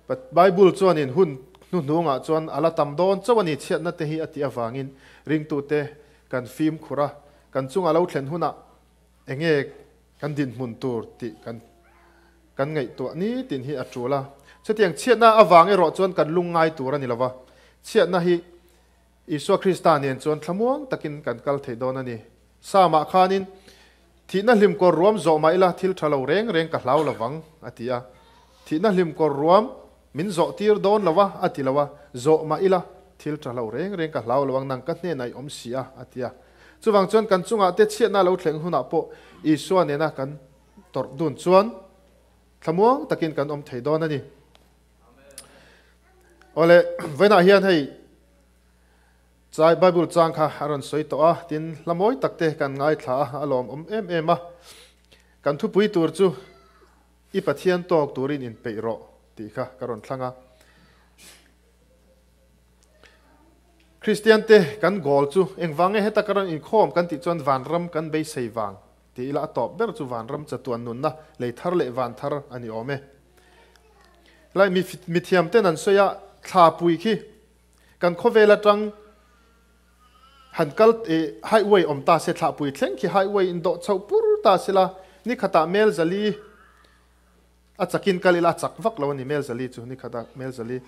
Bible chuanin hun hnuhnungah chuan a la tam dawn chauh a ni chhiatna te hi a tih avangin ringtute kan fimkhur a, kan chunga lo thlen hunah enge kan dinhmun tur tih kan kan ngaihtuah nitin hi a tul a. Chutiang chhiatna avang erawh chuan kan lungngai tur a ni lo va, chhiatna hi Isua Krista nen chuan thlamuang takin kan kal thei dawn a ni. Samah khanin, Thihna hlim kawr ruam zawh mah ila thil tha lo reng reng ka hlau lo vang, a ti a. Thihna hlim kawr ruam min zawh tir dawn lo a, a ti lo a, zawh mah ila thil tha lo reng reng ka hlau lo ang, nang ka hnenah i awm si a, a ti a. Chuvang chuan kan chungah te chhiatna lo thleng hunah pawh Isua nena kan tawrh dun chuan thlamuang takin kan awm thei dawn a ni. Awle, vawiinah hian hei Chai Bible chang kha a rawn sawi tawh a, tin hla mawi tak te kan ngaithla a, a lawmawm em em a. Kan thupui tur chu I Pathian tawk turin inpeih rawh tih kha ka rawn thlang a. Kristian te kan goal chu engvang nge heta ka rawn inkhawm kan tih chuan vanram kan beisei vang tih ila a tawp ber chu vanram chatuan nunna lei thar leh van thar a ni awm e. Lai mithiam ten an sawi a, thla pui khi Kan khawvel atang han kal highway awm ta se thlahpui thleng khi highway in dawh chhoh pur ta se la, ni khatah mel zali a chakin kal ila a chak vak lo a ni mel zali chu ni khatah mel zali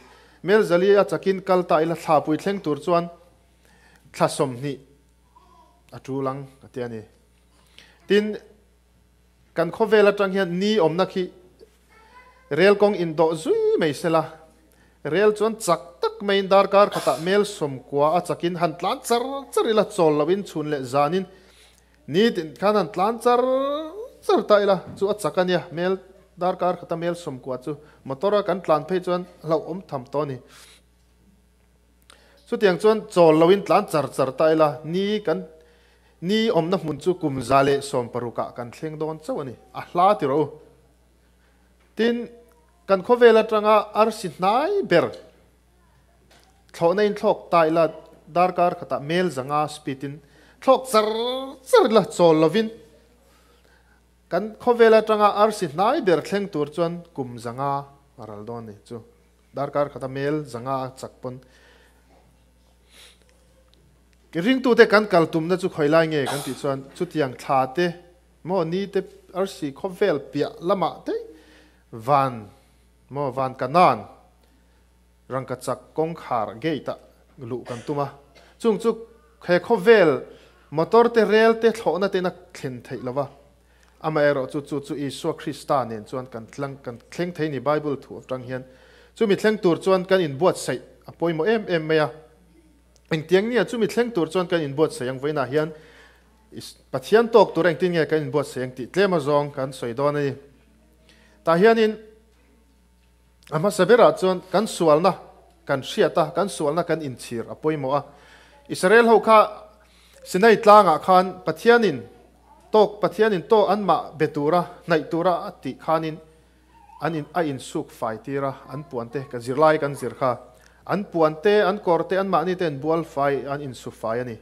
mel zali a chakin kal ta ila thlahpui thleng tur chuan thla 20 a tul ang a ti a ni. Tin, kan khawvel atang hian ni awmna khi Rel kawng indawh zui mai sela, rel chuan chak tak maiin darkar khatah mel 90 a chakin han tlan char char ila, chawl loin chhun leh zanin nitin khan han tlan char char ta ila chu a chak a nia, mel darkar khata mel 90 chu motor a kan tlan phei chuan hlauhawm tham tawh a ni. Chutiang chuan chawl loin tlan char char ta ila, ni kan ni awmna hmun chu kum 116 ah kan thleng dawn chauh a ni, a hla ti rawh u. Tin, kan khawvel atanga arsi hnai ber thlawhna in thlawk ta ila darkar khatah mel 500 speed in thlawk char char ila chawl lovin kan khawvel atanga arsi hnai ber thleng tur chuan kum 500 a ral dawn a ni chu. Darkar khata mel 500 a chak pawn ringtute kan kal tumna chu khawilai nge kan tih chuan chutiang thla te Maw ni te arsi khawvel piah lamah te van maw van Kanaan rangkachak kawngkhar gate ah luh kan tum a, chung chu he khawvel motor te rel te thlawhna te in a thlen theih lo va, amaherawh chu chu chu Isua Krista nen chuan kan tlang kan thleng thei ni Bible thu atang hian chumi thleng tur chuan kan inbuatsaih a pawimawh em em mai a, engtiang nia chumi thleng tur chuan kan inbuatsaih ang vawiinah hian Pathian tawk tur engtin nge kan inbuatsaih ang tih tlem azawng kan sawi dawn a ni. Tah hianin a hmasa berah chuan kan sualna kan hriat a, kan sualna kan inchhir a pawimawh a. Israel ho kha Sinai tlangah khan Pathianin tawk Pathianin tawk anmah be tura hnaih tura a tih khanin an in a insuk fai tir a, an puante ka zirlai kan zir kha an puante an kawrte anmahni te an bual fai an insu fai a ni.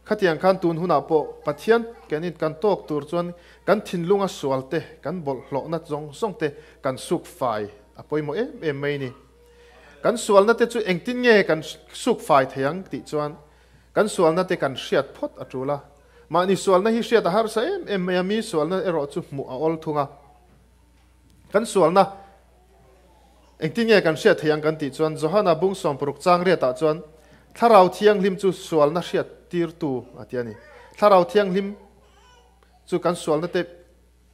Khatiang khan tun hunah pawh Pathian kan in kan tawk tur chuan kan thinlunga sual te, kan bawlhhlawhna zawng zawng te kan suk fai a pawimawh em em mai ni. Kan sualna te chu engtin nge kan suk fai thei ang tih chuan kan sualna te kan hriat phawt a tul a. Mahni sualna hi hriat a harsa em em mai a, mi sualna erawh chu hmuh a awl thung a. Kan sualna Engtin nge kan hriat thei ang kan tih chuan Johana bung 60 chang riatah chuan Thlarau Thianghlim chu sualna hriat tirtu a ti a ni. Thlarau Thianghlim chu kan sualna te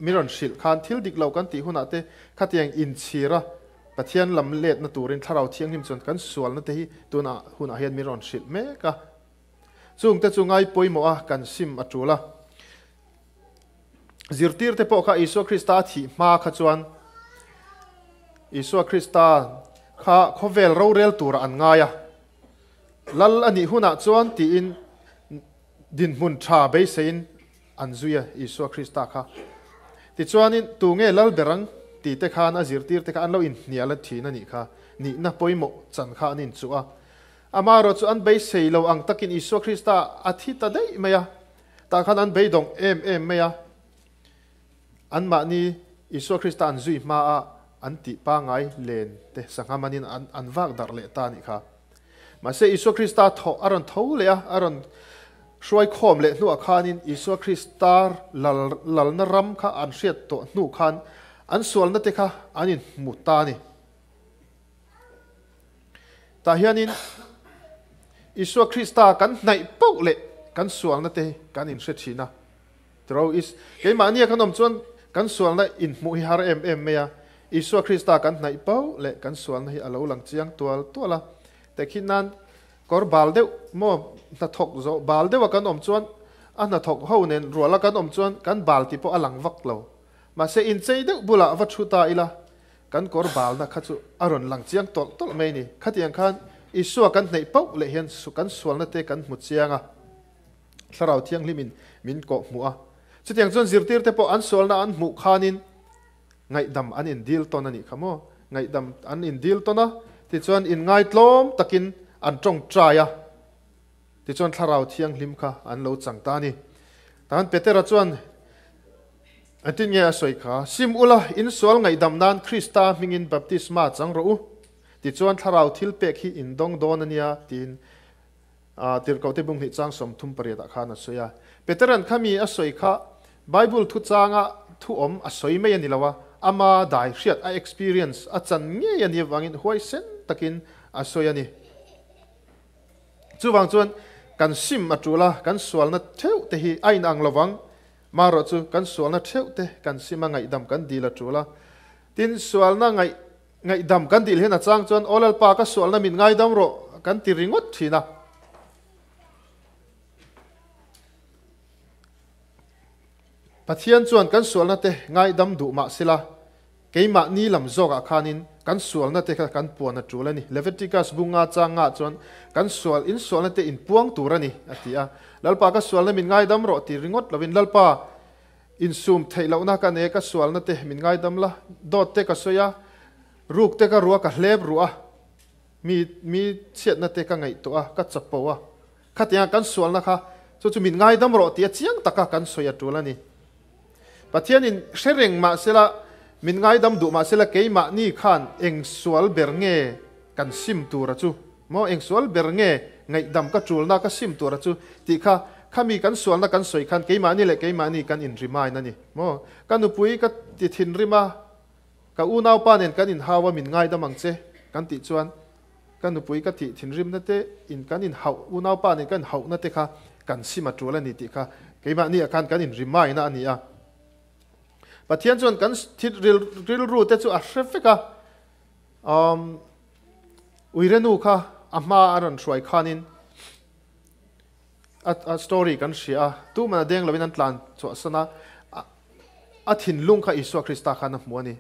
mi rawn hrilh khan thil dik lo kan tih hunah te khatiang inchhir a Pathian lam letna turin Thlarau Thianghlim chuan kan sualna te hi tunah hunah hian mi rawn hrilh mek a. Chungte chu ngai pawimawh a kan sim a tul a. Zirtirte pawh kha Isua Krista a thih hma kha chuan Isua Krista kha khawvel rorel tura an ngai a, Lal a nih hunah chuan tiin dinhmun tha beiseiin an zui a Isua Krista kha. Tichuanin tu nge Lal ber ang tih te khan a zirtirte kha an lo inhnial a thin a nih kha, nihna pawimawh chan kha an inchuh a. Amaherawh chu an beisei lo ang takin Isua Krista a thi ta daih mai a. Tah khan an beidawng em em mai a, anmahni Isua Krista an zui hma a an tih pangai len te sangha manin an an vak darh leh ta a nih kha. Mahse Isua Krista thawh a rawn tho leh a, a rawn hruai khawm leh hnuah khanin Isua Krista lal lalna ram kha an hriat tawh hnu khan an sualna te kha an inhmu ta a ni. Tah hianin Isua Krista kan hnaih poh leh kan sualna te kan inhre thin a. Tiro is, keimahnia kan awm chuan kan sualna inhmuh hi har em em mai a. Isua Krista kan hnaih poh leh kan sualna hi a lo lang chiang tual tual a. Tehkhin nan kawr bal deuh maw hnathawk zawh bal deuha kan awm chuan a hnathawk ho nen ruala kan awm chuan kan bal tih pawh a lang vak lo. Mahse inchei deuh bulah va thu ta ila Kan kawr balna kha chu a rawn lang chiang tawlh tawlh mai a ni. Khatiang khan Isua kan hneih pauh leh hian kan sualna te kan hmu chiang a, Thlarau Thianghlimin min kawh hmuh a. Chutiang chuan zirtirte pawh an sualna an hmuh khanin ngaihdam an indil tawn a nih kha maw? Ngaihdam an indil tawn a, tichuan inngaitlawm takin an tawngtai a, tichuan Thlarau Thianghlim kha an lo chang ta a ni. Tahan Petera chuan Engtin nge a sawi kha? Sim ula, in sual ngaihdam nan Krista hmingin baptisma chang rawh u, tichuan thlarau thil pek hi in dawng dawn a nia, tiin Tirhkohte Bunghnih chang 38 ah khan a sawi a. Petera'n khami a sawi kha Bible thuchanga thu awm a sawi mai a ni lo a, ama dai hriat, a experience, a chan ngei a nih avangin huaisen takin a sawi a ni. Chuvang chuan kan sim a tul a, kan sualna theuh te hi a inang lovang. Marawh chu kan sualna theuh te kan sim a ngaihdam kan dil a tul a. Tin, sualna ngaih ngaihdam kan dil hian a chang chuan Aw Lalpa ka sualna min ngaidam rawh kan ti ringawt thin a. Pathian chuan kan sualna te ngaidam duh mah sela Keimahni lam zawkah khanin kan sualna te kha kan puan a tul a ni. Leviticus bunga changah chuan kan sual in sualna te in puang tur a ni a ti a. Lalpa ka sualna min ngaidam rawh ti ringawt lovin Lalpa insum theih lohna ka nei a ka sualna te min ngaidam la, dawt te ka sawi a, ruk te ka rua ka hlep ruh a, mi mi chhiatna te ka ngaihtuah a, ka chapo a. Khatianga kan sualna kha chu chu min ngaidam rawh tia chiang taka kan sawi a tul a ni. Pathianin hre reng mahsela, min ngaidam duh mahsela keimahni khan eng sual ber nge kan sim tura chu maw, eng sual ber nge ngaihdam ka tulna ka sim tura chu tih kha khami kan sualna kan sawi khan keimahni leh keimahni kan in remind a ni maw. Ka nupui ka ti thinrim a, ka unaupa nen kan inhau a min ngaidam ang che kan tih chuan Ka nupui ka tih thinrimna te in kan inhauh, unaupa nen kan inhauhna te kha kan sim a tul a ni tih kha keimahni ah khan kan inrimaina a ni a. Pathian chuan kan thil rilru te chu a hre vek a, um, Uirenu kha a hma a rawn hruai khanin a, a story kan hria a, tuman a deng lovin an tlan chhuahsan a, a thinlung kha Isua Krista khan a hmu a ni.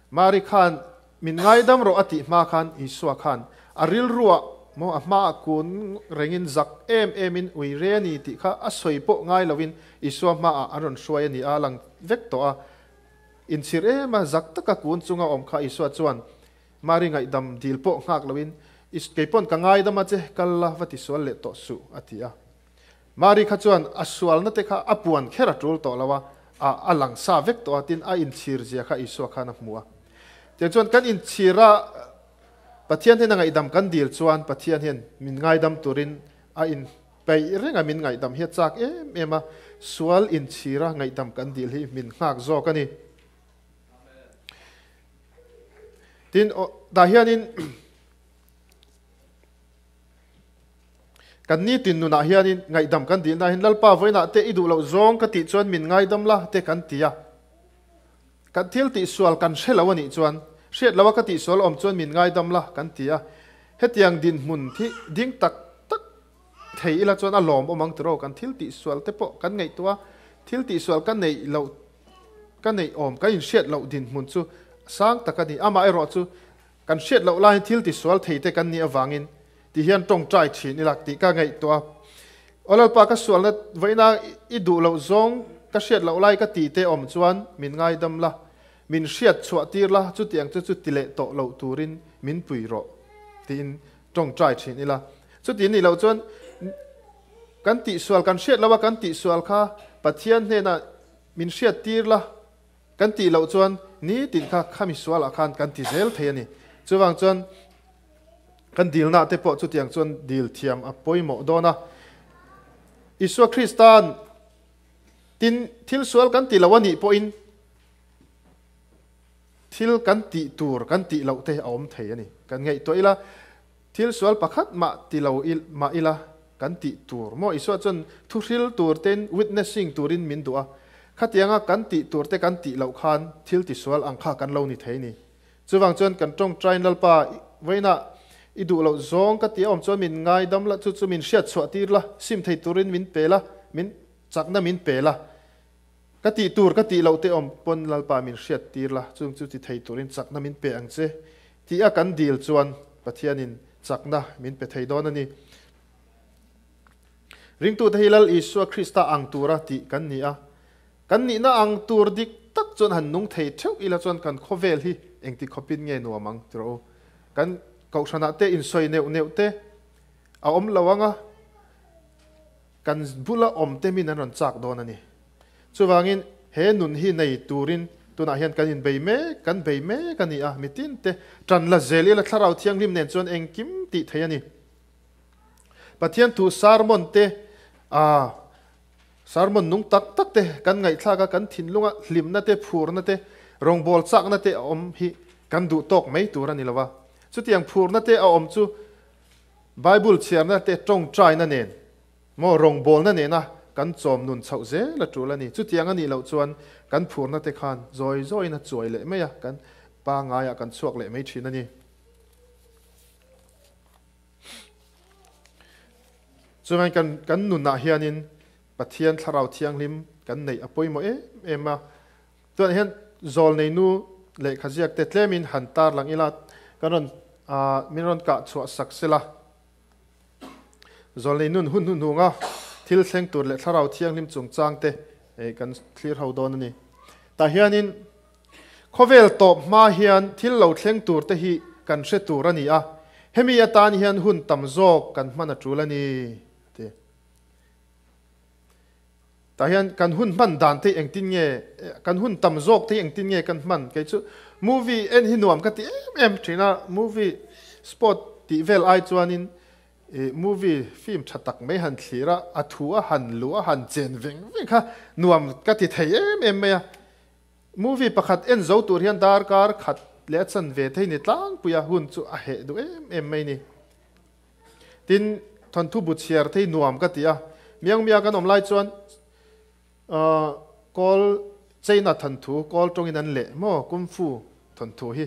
Mari khan min ngaidam rawh a tih hma khan Isua khan a rilruah maw a hmaah kun rengin zak em emin ui re a ni tih kha a sawi pawh ngai loin Isua hmaah an rawn hruai a ni a lang vek tawh a. Inchhir em a zak taka kun chunga awm kha Isua chuan Mari ngaihdam dil pawh nghak loin kei pawn ka ngaidam a che kal la va tisual leh tawh suh a ti a. Mari kha chuan a sualna te kha a puan kher a tul tawh lo a, a a lang sa vek tawh a, tin a inchhir zia kha Isua khan a hmu a. Tiang chuan kan inchhir a, Pathian hian a ngaihdam kan dil chuan Pathian hian min ngaidam turin a inpeih reng a, min ngaihdam hi a chak em em a, sual inchhir a ngaihdam kan dil hi min nghak zawk a ni. Tin, tah hianin Kan nitin nunah hianin ngaihdam kan dilna hian Lalpa vawiinah te i duh loh zawng ka tih chuan min ngaidam la te kan ti a. Kan thil tihsual kan hre lo a nih chuan hriat loa ka tihsual awm chuan min ngaidam la kan ti a. Hetiang dinhmun hi ding tak tak thei ila chuan a lawmawm ang tiraw kan thil tihsual te pawh kan ngaihtuah a, thil tihsual ka neih loh ka neih awm kan inhriat loh dinhmun chu sang tak a ni. Amaherawh chu Kan hriat loh laiin thil tisual thei te kan nih avangin ti hian tawngtai thin ila tih ka ngaihtuah a. Aw Lalpa ka sualna vawiina i duh loh zawng ka hriat loh lai ka tih te awm chuan min ngaidam la, min hriat chhuah tir la, chutiang chu chu ti leh tawh loh turin min pui rawh tiin tawngtai thin ila. Chuti nih loh chuan kan tihsual kan hriat loh a kan tihsual kha Pathian hnenah min hriat tir la, Kan tih loh chuan nitin kha khami sualah khan kan ti zel thei a ni. Chuvang chuan kan dilna te pawh chutiang chuan dil thiam a pawimawh dawn a. Isua Krista'n tin thil sual kan ti lo a nih pawhin thil kan tih tur kan tih loh te a awm thei a ni. Kan ngaihtuah ila thil sual pakhat mah ti lo mah ila kan tih tur maw? Isua chuan thuhril tur tein witnessing turin min duh a. Khatianga kan tih tur te kan tih loh khan thil tisual ang kha kan lo ni thei a ni. Chuvang chuan kan tawngtain Lalpa vawiinah i duh loh zawng ka ti a awm chuan min ngaidam la, chu chu min hriatchhuah tir la, sim thei turin min pe la, min chakna min pe la. Ka tih tur ka tih loh te awm pawn Lalpa min hriat tir la, chung chu ti thei turin chakna min pe ang che tih a kan dil chuan Pathianin chakna min pe thei dawn a ni. Ringtute hi Lal Isua Krista ang tura tih kan ni a, kan nihna ang tur dik tak chuan han nung thei theuh ila chuan kan khawvel hi engti khawpin nge nuam ang ti rawh u. Kan kohhranah te insawi neuh neuh te a awm lo ang a, kan bula awm te min an rawn chak dawn a ni. Chuvangin he nun hi nei turin tunah hian kan inbei mek, kan bei mek a ni a, mitin te tan la zel ila Thlarau Thianghlim nen chuan engkim tih theih a ni. Pathian thu sermon te a sermon nung tak tak te kan ngaihthlak a, kan thinlunga hlimna te, phurna te, rawngbâwl chakna te a awm hi kan duh tawk mai tur a ni lo va. Chutiang phurna te a awm chu Bible chhiarna te tawngtaina nen maw rawngbawlna nena kan chawm nun chhoh zel a tul a ni. Chutiang a nih loh chuan kan phurna te khan zawi zawiin a chuai leh mai a, kan pangaiah kan chhuak leh mai thin a ni. Chuan kan kan nunah hianin Pathian Thlarau Thianghlim kan neih a pawimawh em em a. Chuan hian zawlnei nu lehkha ziak te tlemin han tar lang ila kan rawn min rawn kah chhuah sak sela. Zawlnei nun hun hnuhnunga thil thleng tur leh Thlarau Thianghlim chungchang te kan thlir ho dawn a ni. Tah hianin khawvel tawp hma hian thil lo thleng tur te hi kan hre tur a ni a, hemi atan hian hun tam zawk kan hman a tul a ni a ti. Tah hian kan hun hman dan te engtin nge, kan hun tam zawk te hi engtin nge kan hman? Kei chu movie en hi nuam ka ti em em thin a, movie sport tih vel ai chuanin ih movie film tha tak mai han thlir a, a thu a han luh a han chen veng veng kha nuam ka ti thei em em mai a. Movie pakhat en zo tur hian darkar khat leh a chanve thei ni tlangpui a, hun chu a heh duh em em mai ni. Tin, thawnthu bu chhiar thei nuam ka ti a, miang mia kan awm lai chuan kawl China thawnthu kawl tawngin an leh maw Kung Fu thawnthu hi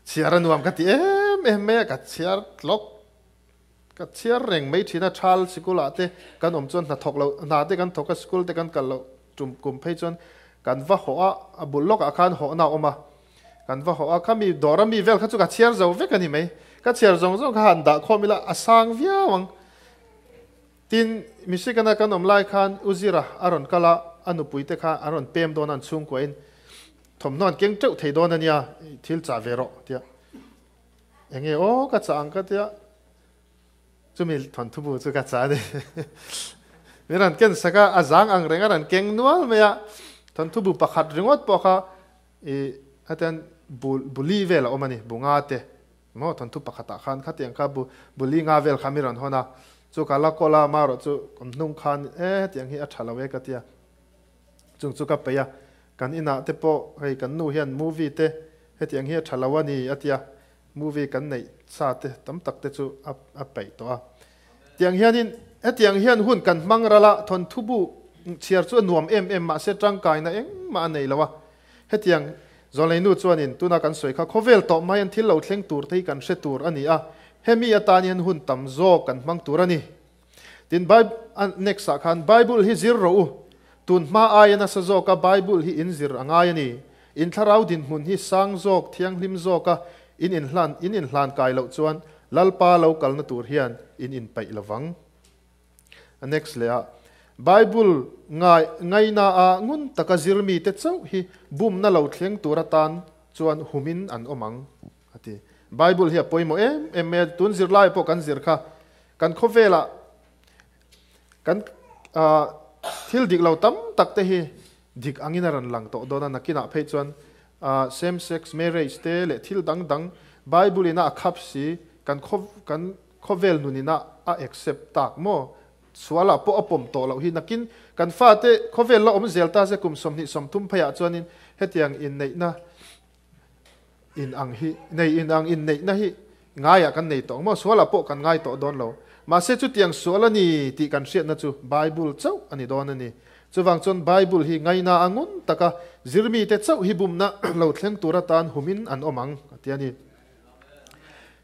chhiar a nuam ka ti em em mai a, ka chhiar tlawk ka chhiar reng mai thin a, thal sikul ah te kan awm chuan hna thawk lo hna te kan thawk a sikul te kan kal loh tum kum phei chuan kan va hawh a, a bul lawkah khan hawhna a awm a. Kan va hawh a, khami dawr a mi vel kha chu ka chhiar zo vek a ni mai. Ka chhiar zawng zawng kha han dah khawm ila a sang viau ang. Tin, Michigan-a kan awm lai khan U Zira a rawn kal a, a nupui te kha an rawn pem dawn a, an chhungkuahin thawmhnaw an keng teuh thei dawn a nia, thil chah ve rawh tia. Enge aw ka chah ang ka tia, chumi thawnthu bu chu ka chah a ni. Min rawn ken sak a, a zang ang reng a rawn keng nual mai a, thawnthu bu pakhat ringawt pawh kha I hetiang bu buli vel a awm a ni, bu nga te maw thawnthu pakhatah khan khatiang kha bu buli nga vel kha mi rawn hawn a, chu ka la kawl a marawh chu kan hnung khan e hetiang hi a tha lo e ka tia chung chu ka peih a, kan inah te pawh hei kan nu hian movie te hetiang hi a tha lo a ni a tia movie kan neih sa te tam tak te chu a a peih tawh a. Tiang hianin hetiang hian hun kan hmang ral a, thawnthu bu chhiar chu a nuam em em mahse tangkaina engmah a nei lo a. Hetiang Zawlneinu chuanin tuna kan sawi kha khawvel tawh mai an thil lo thleng tur te hi kan hre tur a ni a, hemi atan hian hun tam zawk kan hmang tur a ni. Tin next ah khan Bible hi zir rawh u, tun hma aia nasa zawka Bible hi in zir a ngai a ni. In thlarau dinhmun hi sang zawk, thianghlim zawka in inhlan in inhlan kai loh chuan Lalpa lo kalna tur hian in inpeih lovang. A next leh ah, Bible ngai ngaina a ngun taka zir mite chauh hi bumna lo thleng tur atan chuan humin an awm ang, a ti. Bible hi a pawimawh em em mai a, tun zirlai pawh kan zir kha kan khawvelah kan thil dik lo tam tak te hi dik angin a rawn lang tawh dawn a, nakinah phei chuan Same sex marriage te leh thil dang dang Bible ina a khap si kan kan khawvel nun ina a accept tak maw? Sualah pawh a pawm tawh loh hi nakin kan fate khawvel la awm zel ta se kum 20 30 pheiah chuanin hetiang inneihna in ang hi nei in ang inneihna hi ngaiah kan nei tawh ang maw? Sualah pawh kan ngai tawh dawn lo. Mahse chutiang sual a ni tih kan hriatna chu Bible chauh a ni dawn a ni. Chuvang chuan Bible hi ngaina a ngun taka zirmite chauh hi bumna lo thleng tur atan humin an awm ang, a ti a ni.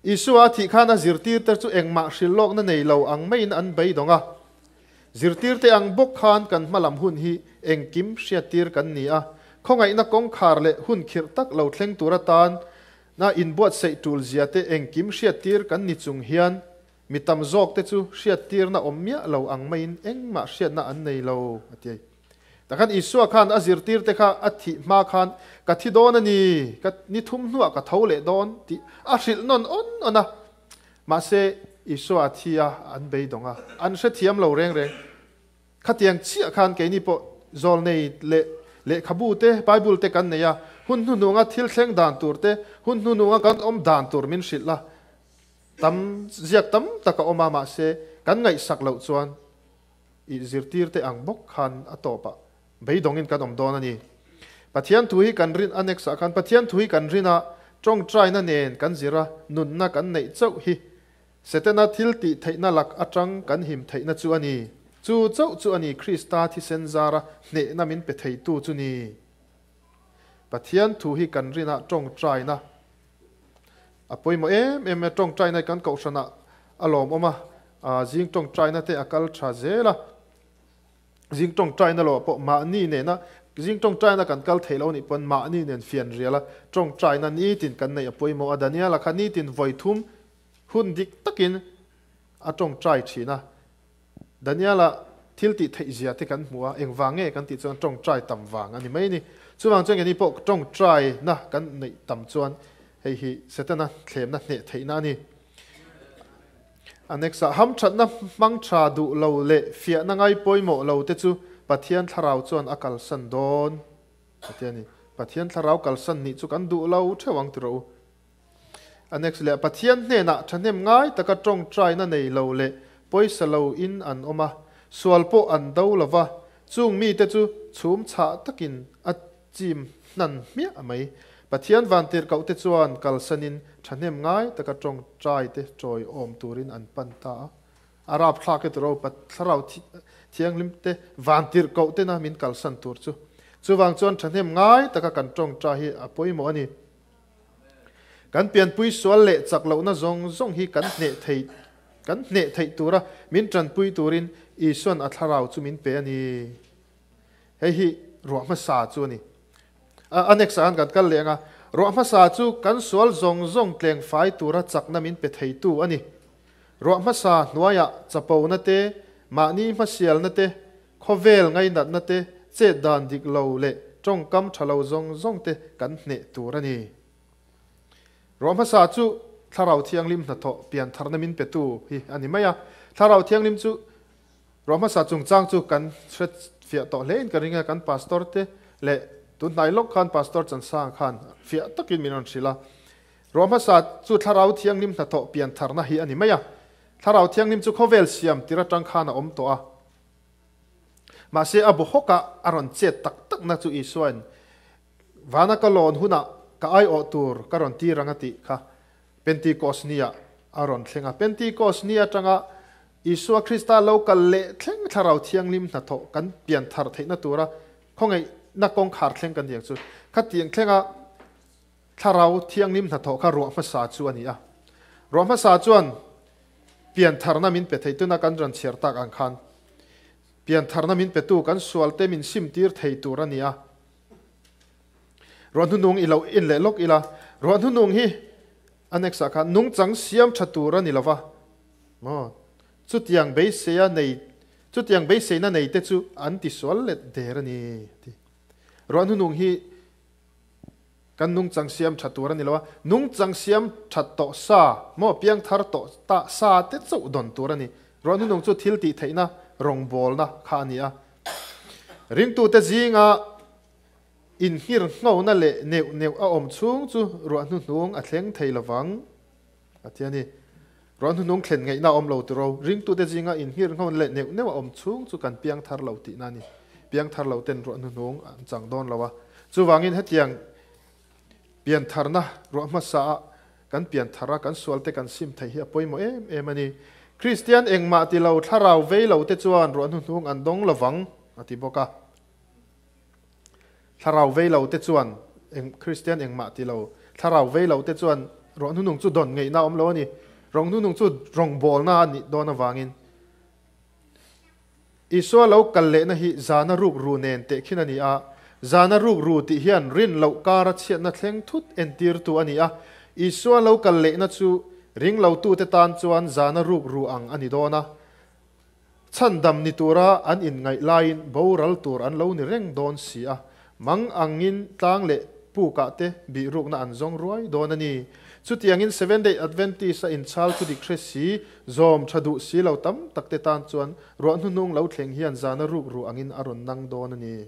Isua a thih khan a zirtirte chu engmah hrilh lawkna nei lo ang maiin an beidawng a. Zirtirte ang bawk khan kan hmalam hun hi engkim hriattir kan ni a, khawngaihna kawngkhar leh hun khirh tak lo thleng tur atan na inbuatsaih tul zia te engkim hriattir kan ni chung hian mi tam zawkte chu hriattirna awm miah lo ang maiin engmah hriatna an nei lo, a ti. Takhan Isua khan a zirtirte kha a thih hma khan, Ka thi dawn a ni, ka ni thum hnuah ka tho leh dawn tih a hrilh nawn awn awn a. Mahse, Isua a thi a, an beidawng a, an hrethiam lo reng reng. Khatiang chiah khan keini pawh zawlnei leh lehkhabu te, Bible te kan nei a, hun hnuhnunga thil thleng dan tur te, hun hnuhnunga kan awm dan tur min hrilh a, tam ziak tam tak a awm a, mahse kan ngaihsak loh chuan I zirtirte ang bawk khan a tawpah beidawngin kan awm dawn a ni. Pathian thu hi kan rin annex ah khan Pathian thu hi kan rin a, tawngtaina nen kan zir a, nunna kan neih chauh hi Setana thil tih theihna lak atang kan him theihna chu a ni. Chu chauh chu a ni Krista thisen zara hnehna min pe theitu chu ni. Pathian thu hi kan rin a, tawngtaina A pawimawh em em e, tawngtaina hi kan kohhranah a lawmawm a, zing tawngtaina te a kal tha zel a, zing tawngtaina loah pawh mahni nena zing tawngtaina kan kal theih lo nih pawn mahni nen fian rial a, tawngtaina nitin kan neih a pawimawh a, Daniela kha nitin vawi thum hun dik takin a tawngtai thin a, Daniela thil tih theih zia te kan hmu a, engvang nge kan tih chuan tawngtai tam vang a ni mai ni. Chuvang chuan keini pawh tawngtaina kan neih tam chuan hei hi Setana thlemna hneh theihna a ni. Annex ah hamthatna hmang tha duh lo leh fiahna ngai pawimawh lo te chu Pathian thlarau chuan a kalsan dawn a ti a ni. Pathian thlarau kalsan nih chu kan duh lo theuh ang ti rawh u. Annex leh Pathian hnenah thahnem ngai taka tawngtaina nei lo leh pawisa lo in an awm a, sual pawh an do lo va, chung mite chu chhum chhah takin a chim hnan hmiah mai. Pathian vantirhkohte chuan kalsanin thahnem ngai taka tawngtaite chawi awm turin an pan ta a. A rapthlak e tiro, Thlarau Thianghlim te vantirhkohtena min kalsan tur chu. Chuvang chuan thahnem ngai taka kan tawngtai hi a pawimawh a ni. Kan pianpui sual leh chak lohna zawng zawng hi kan hneh thei kan hneh theih tura min tanpui turin Isuan a thlarau chu min pe a ni. Hei hi ruah hmasa chu a ni. A next ah khan kan kal leh ang a, ruah hmasa chu kan sual zawng zawng tleng fai tura chakna min pe theitu a ni. Ruah hmasa hnuaiah chapona te, mahni hmasialna te, Khawvel ngainatna te, chet dan dik lo leh tawngkam tha lo zawng zawng te kan hneh tur a ni. Ruah hmasa chu Thlarau Thianghlim hnathawh piantharna min petu hi a ni mai a. Thlarau Thianghlim chu ruah hmasa chungchang chu kan hre fiah tawh hle in ka ring a, kan pastor te leh tun hnai lawk khan Pastor Chansang khan fiah takin min rawn hrilh a. Ruah hmasa chu Thlarau Thianghlim hnathawh piantharna hi a ni mai a. Thlarau Thianghlim chu khawvel siam tir atang khan a awm tawh a. Mahse a bu hawkah a rawn chet tak takna chu Isuain, Vana ka lawn hunah ka aiawh tur ka rawn tir ang a tih kha Pentikos nia a rawn thleng a. Pentikos ni atanga Isua Krista lo kal leh thleng Thlarau Thianghlim hnathawh kan pian thar theihna tura khawngaihna kawngkhar thleng kan tiang chu khatiang thlenga Thlarau Thianghlim hnathawh kha ruah hmasa chu a ni a. Ruah hmasa chuan piantharna min pe thei tuna kan rawn chhiar tak ang khan piantharna min petu kan sualte min simtir thei tur a ni a. Ruah hnunung i lo en leh lawk ila, ruah hnunung hi annex ah khan nungchang siam tha tur a ni lova maw? Chutiang beiseia nei chutiang beiseina nei te chu an tisual let der a ni a ti. Ruah hnunung hi Kan nungchang siam tha tur a ni lo a, nungchang siam that tawh sa maw piang thar tawh ta sa te chauh dawn tur a ni. Ruah hnunung chu thil tih theihna rawngbawlna kha a ni a. Ringtute zinga In nghirnghona leh neuh neuh a awm chhung chu ruah hnuhnung a thleng thei lovang, a ti a ni. Ruah hnuhnung thlen ngaihna a awm lo tiro, ringtute zinga innghirnghona leh neuh neuh a awm chhung chu kan piang thar lo tihna a ni. Piang thar lo ten ruah hnuhnung an chang dawn lo a. Chuvangin hetiang pian tharna ruah hmasa ah kan pian thar a, kan sualte kan sim theih hi a pawimawh em em a ni. Kristian engmah ti lo, thlarau vei lo te chuan ruah hnuhnung an dawng lovang, a ti bawk a. Thlarau vei lo te chuan eng Kristian engmah ti lo, thlarau vei lo te chuan ruah hnunung chu dawn ngeihna a awm lo a ni. Rawng hnunung chu rawngbawlna a nih dawn avangin Isua lo kal lehna hi zana ruk ru nen tehkhin a ni a. Zana ruk ru tih hian rin loh kara chhiatna thleng thut entirtu a ni a. Isua lo kal lehna chu ring lotute tan chuan zana ruk ru ang a ni dawn a. Chhandam ni tura an inngaih laiin boral tur an lo ni reng dawn si a, mang angin tlang leh pukah te bihrukna an zawng ruai dawn a ni. Chutiangin Seventh Day Adventist a inchhal thu dik hre si, zawm tha duh si lo tam tak te tan chuan ruah hnuhnung lo thleng hian zana ruk ruh angin a rawn nang dawn a ni.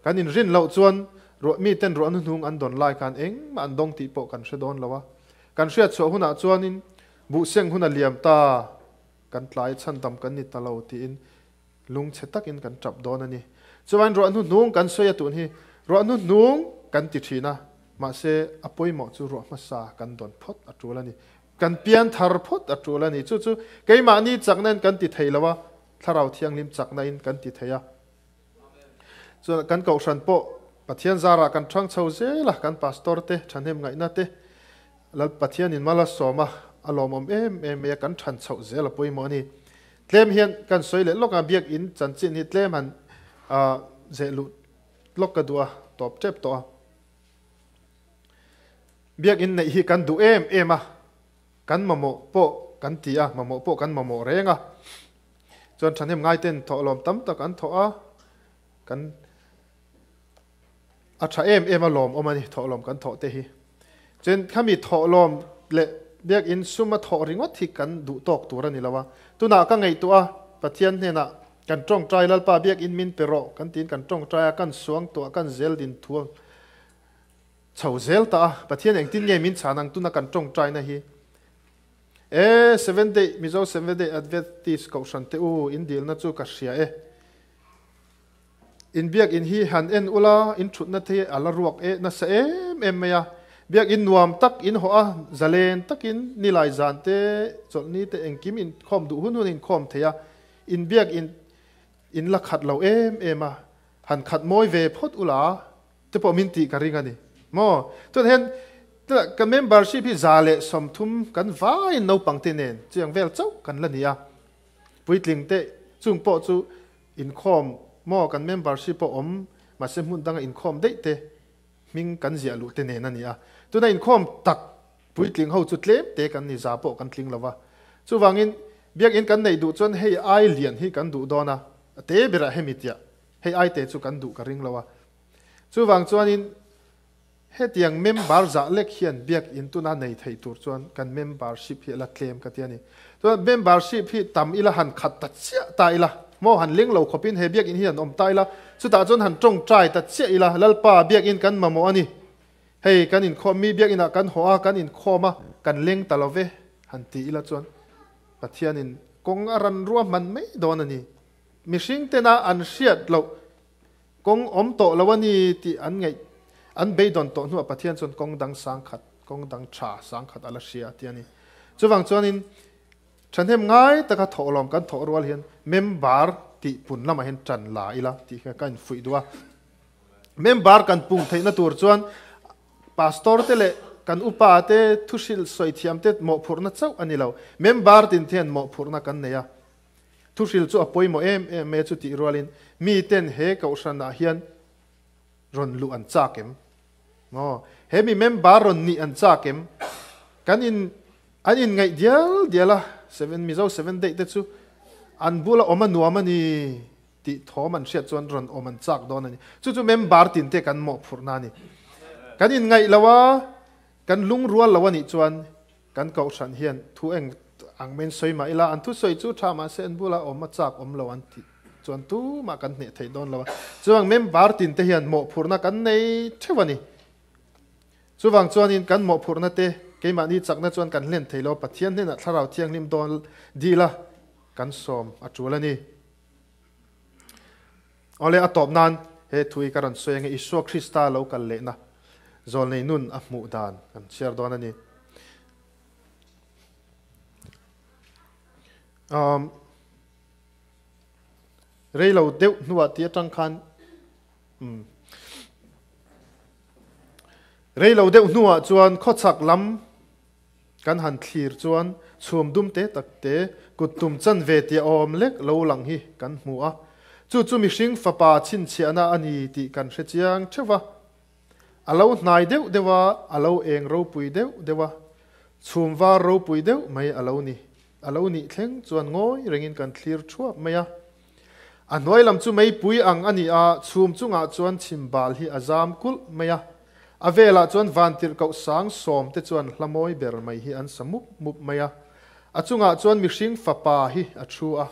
Kan inrin loh chuan ruah miten ruah hnuhnung an dawn lai khan engmah an dawng tih pawh kan hre dawn lo a. Kan hriatchhuah hunah chuanin buhseng hun a liam ta. Kan tlai chhandam kan ni ta lo tiin lungchhe takin kan tap dawn a ni. Chuan ruah hnuhnung kan sawi a tun hi ruah hnuhnung kan ti thin a, mahse a pawimawh chu ruah hmasa kan dawn phawt a tul a ni. Kan pian thar phawt a tul a ni. Chu chu keimahni chakna in kan ti thei lo a, Thlarau Thianghlim chakna in kan ti thei a. Chuan kan kohhran pawh Pathian zarah kan thang chho zel a, kan pastor te thahnem ngaihna te Lal Pathian in mal a sawm a, a lawmawm em em mai a, kan than chhoh zel a pawimawh a ni. Tlem hian kan sawi leh lawk a, biakinn chanchin hi tlem han zeh luh lawk ka duh a, tawp tep tawh a. Biakinn neih hi kan duh em em a, kan mamawh pawh kan ti a, mamawh pawh kan mamawh reng a. Chuan thahnem ngaiten thawhlawm tam tak an thawh a, kan A tha em em a lawmawm a ni thawhlawm kan thawh te hi. Chuan khami thawhlawm leh biakinn sum a thawh ringawt hi kan duh tawk tur a ni lo a. Tunah ka ngaihtuah a, Pathian hnenah kan tawngtai Lalpa biakinn min pe rawh kan tiin kan tawngtai a, kan suang tuah kan zel din thu chho zel ta a. Pathian engtin nge min chhan ang tuna kan tawngtaina hi? E Seventh Day, Mizo Seventh Day Adventist Kohhran te u, in dilna chu ka hria e. In biakinn hi han en ula, in thutna te hi a la ruak eh nasa em em mai a. Biakinn nuam tak in hawh a, zalen takin nilai zan te, chawlhni te engkim inkhawm duh hun hun inkhawm thei a. In biakinn in la khat lo em em a, han khat mawi ve phawt ula te pawh min tih ka ring a ni maw. Tunah hian ka membership hi 130 kan vaiin naupang te nen chiang vel chauh kan la ni a, puitling te chung pawh chu Inkhawm maw kan membership pawh awm mahse hmun danga inkhawm daih te hming kan ziah luh te nen a ni a. Tuna inkhawm tak puitling ho chu tlem te kan ni za pawh kan tling lo va. Chuvangin biakinn kan neih duh chuan hei ai lian hi kan duh dawn a, a te berah hemi tiah hei ai te chu kan duh ka ring lo a. Chuvang chuanin Hetiang member zah lek hian biakinn tuna nei thei tur chuan kan membership hi a la tlem ka ti a ni. Chuan membership hi tam ila han khat ta chiah ta ila, maw han leng lo khawpin he biakinn hi han awm ta ila, chutah chuan han tawngtai ta chiah ila, Lalpa biakinn kan mamawh a ni, hei kan inkhawm mi biakinnah kan haw a, kan inkhawm a, kan leng ta lo ve han ti ila chuan Pathianin kawng a ran ruahman mai dawn a ni. Mihring tena an hriat loh Kawng awm tawh lo a ni tih an ngaih an beidawn tawh hnuah Pathian chuan kawng dang sangkhat, kawng dang tha sangkhat a la hria tih a ni. Chuvang chuanin thahnem ngai taka thawhlawm kan thawh rual hian member tih pun lamah hian tan la ila tih kha ka infuih duh a. Member kan pung theihna tur chuan pastor te leh kan upa te thuhrilh sawi thiam te mawhphurhna chauh a ni lo. Member tin te hian mawhphurhna kan nei a. Thuhril chu a pawimawh em em mai a chutih rualin miten he kohhranah hian rawn luh an chak em? Maw? He mi member rawn nih an chak em? Kan in an inngaih dial dial a, seven Mizo seven day te chu an bula awm a nuam a ni tih thawm an hriat chuan rawn awm an chak dawn a ni. Chu chu member tin te kan mawhphurhna a ni. Kan inngaih lo a, kan lungrual lo a nih chuan Kan kohhran hian thu eng ang men sawi mah ila, an thusawi chu tha mahse an bula awm a chak awm lo an ti. chuan tumah kan hneh thei dawn lo a. Chuvang member tin te hian mawhphurhna kan nei theuh a ni. Chuvang chuanin kan mawhphurhna te keimahni chakna chuan kan hlen thei lo, Pathian hnenah Thlarau Thianghlim dawn dil a kan sawm a tul a ni. Awle a tawp nan he thu hi ka rawn sawi ange, Isua Krista lo kal lehna zawlnei nun a hmuh dan kan chhiar dawn a ni. Um, reilo deuh hnuah ti atang khan um, reilo deuh hnuah chuan khawchhak lam kan han thlir chuan chhum dum te tak te kut tum chan ve tia awm lek lo lang hi kan hmu a. Chu chu mihring fapa chhinchhiahna a ni tih kan hre chiang theuh va. A lo hnai deuh deuh a, a lo eng ropui deuh deuh a, chhum var ropui deuh mai a lo ni. A lo nih thleng chuan ngawi rengin kan thlir thuap mai a. A hnuai lam chu meipui ang a ni a, chhum chungah chuan chhim bal hi a zam kulh mai a. A velah chuan vantirhkoh sang sawm te chuan hla mawi ber mai hi an sa mup mup mai a. A chungah chuan mihring fapa hi a thu a.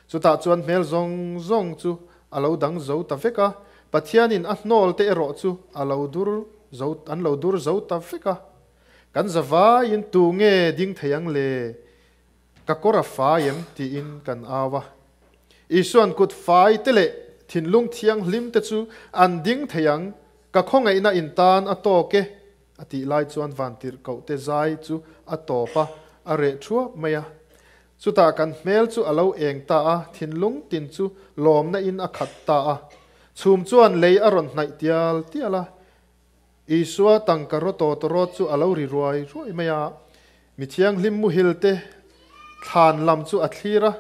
Chutah chuan hmel zawng zawng chu a lo dang zo ta vek a, Pathianin a hnawl te erawh chu a lo dur zo an lo dur zo ta vek a. Kan zavaiin tu nge ding thei ang le? Ka kawr a fai em? tiin kan au a. Isua'n kut fai te leh thinlung thianghlim te chu an ding thei ang, ka khawngaihna in tan a tawk e, a tih lai chuan vantirhkoh te zai chu a tawp a, a reh thuap mai a. Chutah kan hmel chu a lo eng ta a, thinlung tin chu lawmna in a khat ta a. Chhum chuan lei a rawn hnaih tial tial a, Isua tangka raw tawtawrawt chu a lo ri ruai ruai mai a, mi thianghlim muhil te thlan lam chu a thlir a,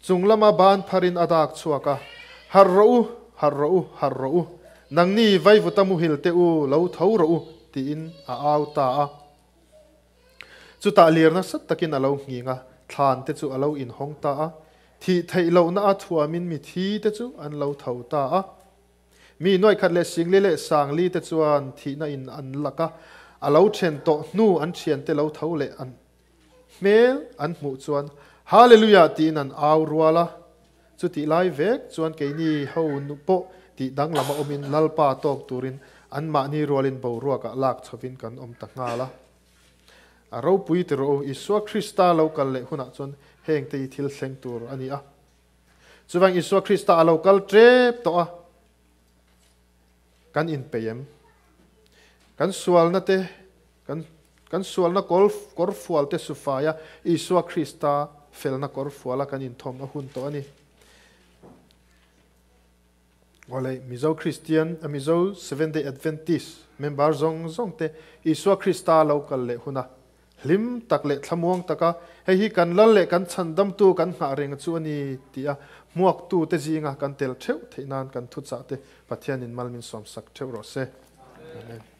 chung lama ban pharin a dak chhuak a, Harh rawh u, harh rawh u, harh rawh u, nangni vaivuta muhil te u lo tho rawh u, tiin a au ta a. Chutah lir nasa takin a lo nghing a, thlan te chu a lo inhawng ta a, thih theih lohna a thuamin mithi te chu an lo tho ta a. Mi nuaikhat leh singli leh sangli te chuan thihna in an lak a, a lo then tawh hnu an thiante lo tho leh an hmel an hmuh chuan Hallelujah tiin an au rual a. Chutih lai vek chuan keini ho nu pawh tih danglam a awmin Lalpa tawk turin anmahni rualin boruakah lak chhovin kan awm ta nghal a. A ropui ti rawh u, Isua Krista lo kal leh hunah chuan hengte hi thil thleng tur a ni a. Chuvang Isua Krista a lo kal tep tawh a, kan inpeih em? Kan sualna te, kan kan sualna kawr kawr fual te sufai a, Isua Krista felna kawr fuala kan inthawm a hun tawh a ni. Awle, Mizo Kristian, Mizo Seventh Day Adventist member zawng zawng te Isua Krista lo kal leh hun a, Hlim tak leh thlamuang taka hei hi kan lal leh kan chhandamtu kan nghah reng chu a ni tia hmuaktute zinga kan tel theuh theih nan kan thuchah te Pathianin mal min sawmsak theuh rawh se. Amen.